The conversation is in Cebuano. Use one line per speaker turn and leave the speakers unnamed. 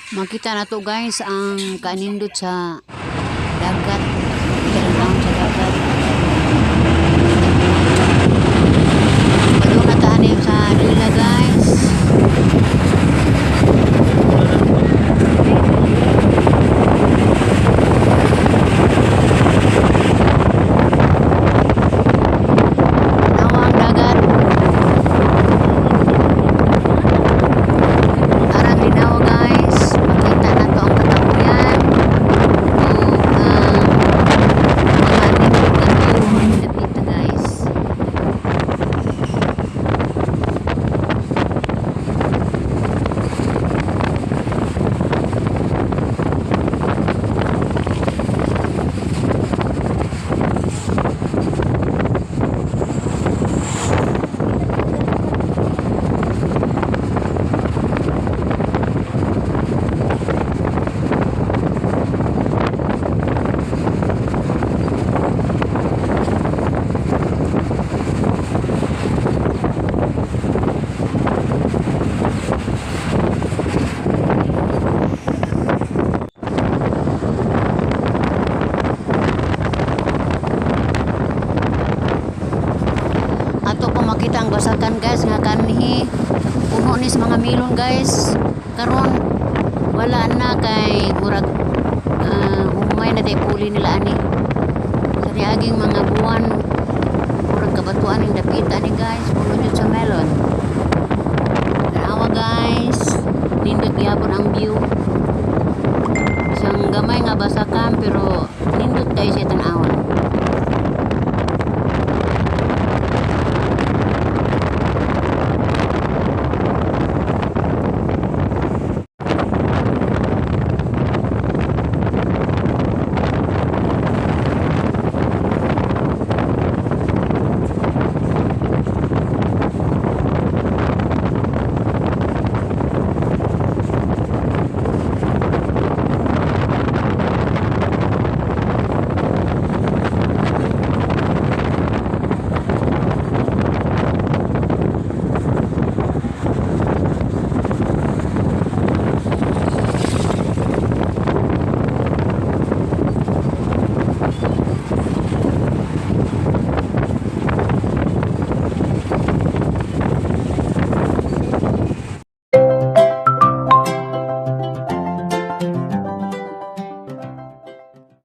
Makita na to, guys, ang kanindot sa dagat. Tanan sa dagat. Padung na ta ani sa dila, guys. Tanawa ang dagat. Arang linaw, guys. Makita na to ang katapuyan. O ang mga nindot nga view ang dapita, guys. Ato pa makita ang basakan, guys, nga kanhi puno ni sa mga melon, guys. Karon wala na kay murag humay na day puli nila ani. Sa niaging mga buwan, murag kabatuan ang dapita ni, guys, puno jud sa melon. Tanawa, guys, nindot gyapon ang view.